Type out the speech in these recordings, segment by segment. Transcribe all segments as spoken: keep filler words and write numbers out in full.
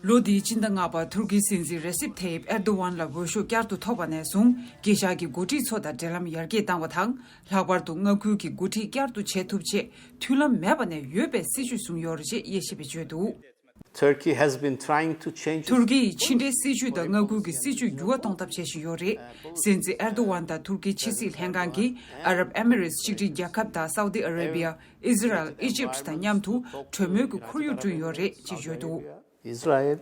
ལོ་འདིའི་སྤྱི་ཟླ་ལྔ་པར་ཐུར་ཀིའི་སྲིད་འཛིན་རེ་སིབ་ཐེ་ཡིབ་ཨེར་དོ་ཝན་ལ་འོས་ཤོག་བསྐྱར་དུ་ཐོབ་པ་ནས་བཟུང་། དཀྱིལ་ཤར་གྱི་འགོ་ཁྲིད་ཚོ་དང་འབྲེལ་ལམ་ཡར་རྒྱས་བཏང་བ་དང་། ལྷག་པར་དུ་མངའ་ཁུལ་གྱི་འགོ་ཁྲིད་བསྐྱར་དུ་བྱེད་ཐུབ་ཆེད་མཐུན་ལམ་མེད་པ་ནས་ཡོད་པའི་སྲིད་ཇུས་བཟུང་ཡོད་རེད་ཅེས་དབྱེ་ཞིབ་པས་བརྗོད་འདུག། Turkey has been trying to change ཐུར་ཀི་ཡིས་ཕྱི་འབྲེལ་སྲིད་ཇུས་དང་མངའ་ཁུལ་གྱི་སྲིད་ཇུས་འགྱུར་བ་གཏོང་ཐབས་བྱེད་བཞིན་ཡོད་རེད། སྲིད་འཛིན་ཨེར་དོ་ཝན་དང་ཐུར་ཀིའི་ཕྱི་སྲིད་ལྷན་ཁང་གིས་ཨ་རབ་ཨེ་མི་རེ་ཊི་ཆིག་སྒྲིལ་རྒྱལ་ཁབ་དང་སའུ་ཏི་ཨ་རེ་བི་ཡ། ཨི་ཟི་རལ། ཨི་ཇིབ་དང་མཉམ་དུ་གྲོས་མོལ་གྱི་ཁོར་ཡུག་བསྐྲུན་ཡོད་རེད་ཅེས་བརྗོད་འདུག། Israel,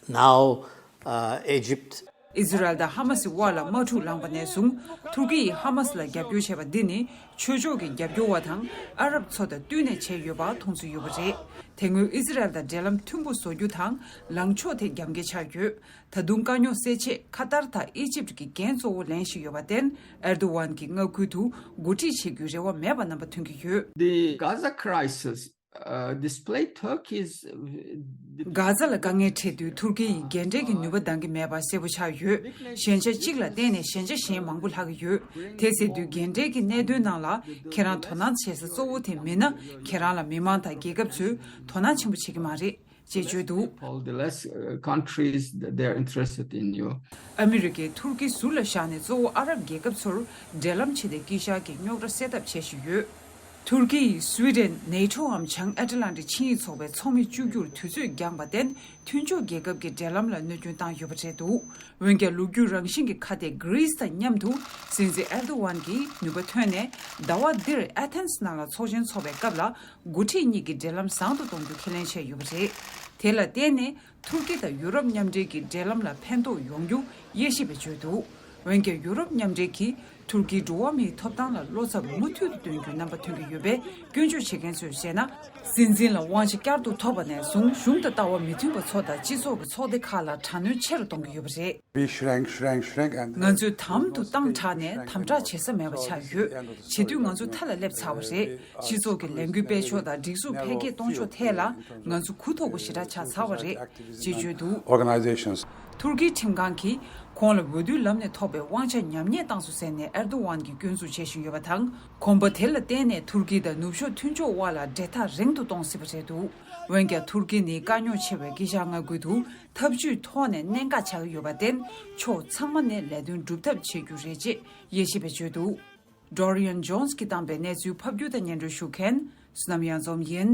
now, uh, Egypt. ཨི་ཟི་རལ་དང་ཧ་མ་སི་དབར་ལ་དམག་འཁྲུག་ལངས་པ་ནས་བཟུང་། ཐུར་ཀི་ཡིས་ཧ་མ་སི་ལ་རྒྱབ་སྐྱོར་བྱས་པ་འདི་ནི་ཆོས་ཕྱོགས་ཀྱི་རྒྱབ་སྐྱོར་བ་དང་ཨ་རབ་ཚོ་དང་བསྟུན་ནས་བྱས་ཡོད་པ་མཐོང་ཚུལ་ཡོད་པ་རེད། དེ་སྔོན་ཨི་ཟི་རལ་དང་འབྲེལ་ལམ་མཐུན་པོ་བཟོ་རྒྱུ་དང་ལངས་ཕྱོགས་དེ་རྒྱབ་འགལ་ཆགས་ཡོད། ད་དུང་དཀའ་རྙོག་སེལ་ཆེད་ཁ་ཏར་དང་ཨི་ཇིབ་ཀྱི་འགན་གཙོ་བོ་ལེན་བཞིན་ཡོད་པར་བརྟེན། ཨེར་དོ་ཝན་གྱིས་མངའ་ཁུལ་དུ་འགོ་ཁྲིད་བྱེད་རྒྱུའི་རེ་བ་མེད་པ་རྣམ་པ་ཐོན་གྱི་ཡོད། The Gaza crisis, uh, display Turkey's, uh, ཀ་ཛ་ལ་དཀའ་ངལ་འཕྲད་དུས་ཐུར་ཀི་ཡིས་རྒན་གྲས་ཀྱི་ནུས་པ་འདང་གི་མེད་པ་གསལ་པོ་ཆགས་ཡོད། ཞན་ཆ་གཅིག་ལ་བརྟེན་ནས་ཞན་ཆ་གཞན་མང་པོ་ལྷག་གི་ཡོད། དེ་ཟེར་དུས་རྒན་གྲས་ཀྱི་གནད་དོན་ནང་ལ་ཁྱེད་རང་དོ་སྣང་བྱེད་ས་གཙོ་བོ་དེ་མིན་ན། ཁྱེད་རང་ལ་མི་མང་དང་རྒྱལ་ཁབ་ཚོས་དོ་སྣང་ཆེན་པོ་བྱེད་ཀྱི་མ་རེད། ཅེས་བརྗོད་འདུག། People, the less, uh, countries that they are interested in you. ཨ་མི་རི་ཀས་ཐུར་ཀི་ཟུར་ལ་བཞག་ནས་གཙོ་བོ་ཨ་རབ་རྒྱལ་ཁབ་ཚོར་འབྲེལ་ལམ་བྱས་ཏེ་དཀྱིལ་ཤར་གྱི་རྙོག་དྲ་སེལ་ཐབས་བྱེད་བཞིན་ཡོད། ཐུར་ཀི་ཡིས་སུའི་ཌེན། ནེ་ཊོའམ་བྱང་ཨེ་ཊ་ལན་ཊིག་ཆིངས་ཡིག་ཚོགས་པའི་ཚོགས་མི་བཅུག་རྒྱུར་དུས་ཚོད་འགྱངས་པར་བརྟེན། མཐུན་ཕྱོགས་རྒྱལ་ཁབ་ཀྱི་འབྲེལ་ལམ་ལ་གནོད་སྐྱོན་བཏང་ཡོད་པ་རེད་འདུག། འོན་ཀྱང་། ལོ་རྒྱུས་རང་བཞིན་གྱི་ཁ་གཏད་གྷི་རིས་དང་མཉམ་དུ་སྲིད་འཛིན་ཨེར་དོ་ཝན་གྱིས་ནུས་པ་ཐོན་ནས་ཟླ་བ་འདིར་ཨེ་ཐེན་སི་ནང་ལ་ཚོགས་ཆེན་འཚོགས་པའི་སྐབས་ལ། འགོ་ཁྲིད་གཉིས་ཀྱི་འབྲེལ་ལམ་བཟང་དུ་གཏོང་རྒྱུ་ཁས་ལེན་བྱས་ཡོད་པ་རེད། དེ་ལ་བརྟེན་ནས་ཐུར་ཀི་དང་ཡུ་རོབ་མཉམ་འབྲེལ་གྱི་འབྲེལ་ལམ་ལ་ཕན་ཐོགས་ཡོང་རྒྱུ་དབྱེ་ཞིབ་པས་བརྗོད་འདུག། འོན་ཀྱང་། ཡུ་རོབ་མཉམ་འབྲེལ་གྱིས་ཐུར་ཀིའི་འགྲོ་བ་མིའི་ཐོབ་ཐང་ལ་བློ་འཚབ་མུ་མཐུད་དུ་སྟོན་རྒྱུའི་རྣམ་པ་ཐོན་གྱི་ཡོད་པས། སྐྱོན་བརྗོད་བྱེད་མཁན་ཚོས་བཤད་ན། སྲིད་འཛིན་ལ་དབང་ཆ་བསྐྱར་དུ་ཐོབ་པ་ནས་བཟུང་། གཞུང་དང་ལྟ་བ་མི་མཐུན་པ་ཚོ་དང་སྤྱི་ཚོགས་ཀྱི་ཚོགས་སྡེ་ཁག་ལ་དྲག་གནོན་ཆེ་རུ་གཏོང་གི་ཡོད་པ་རེད། We shrank, shrank, shrank, and ང་ཚོས་དམ་དུ་བཏང་དྲགས་ནས་དམ་དྲག་བྱེད་ས་མེད་པ་ཆགས་ཡོད། བྱེད་དུས་ང་ཚོ་མཐའ་ལ་སླེབས་ཚར་བ་རེད། སྤྱི་ཚོགས་ཀྱི་ལས་འགུལ་སྤེལ་ཕྱོགས་དང་སྒྲིག་འཛུགས་འཕེལ་རྒྱས་གཏོང་ཕྱོགས་ཐད་ལ་ང་ཚོ་གུ་དོག་པོ་ཞེ་དྲག་ཆགས་ཚར་བ་རེད་ཅེས་བརྗོད་འདུག། Organizations. ཐུར་ཀིའི་ཁྲིམས་ཁང་གིས་ཁོང་ལ་འོས་བསྡུའི་ལམ་ནས་ཐོབ་པའི་དབང་ཆ་ཉམས་ཉེས་བཏང་སོང་ཟེར་ནས་ཨེར་དོ་ཝན་གྱིས་སྐྱོན་འཛུགས་བྱེད་བཞིན་ཡོད་པ་དང་། གོམ་པ་དེ་ལ་བརྟེན་ནས་ཐུར་ཀི་དང་ནུབ་ཕྱོགས་མཐུན་ཕྱོགས་དབར་ལ་འབྲེལ་ཐག་རིང་དུ་གཏོང་སྲིད་པ་རེད་འདུག། འོན་ཀྱང་། ཐུར་ཀི་ནི་དཀའ་རྙོག་ཆེ་བའི་དཀྱིལ་ཤར་མངའ་ཁུལ་དུ་འཐབ་ཇུས་ཐོག་ནས་གནད་འགག་ཆགས་ཀྱི་ཡོད་པར་བརྟེན། ཕྱོགས་ཚང་མ་ནས་ལས་དོན་སྒྲུབ་ཐབས་བྱེད་རྒྱུ་རེད་ཅེས་དབྱེ་ཞིབ་པས་བརྗོད་འདུག། Dorian Jones གིས་བཏང་པའི་གནས་ཚུལ་ཕབ་སྒྱུར་དང་སྙན་སྒྲོན་ཞུ་མཁན་བསོད་ནམས་གཡང་འཛོམས་ཡིན།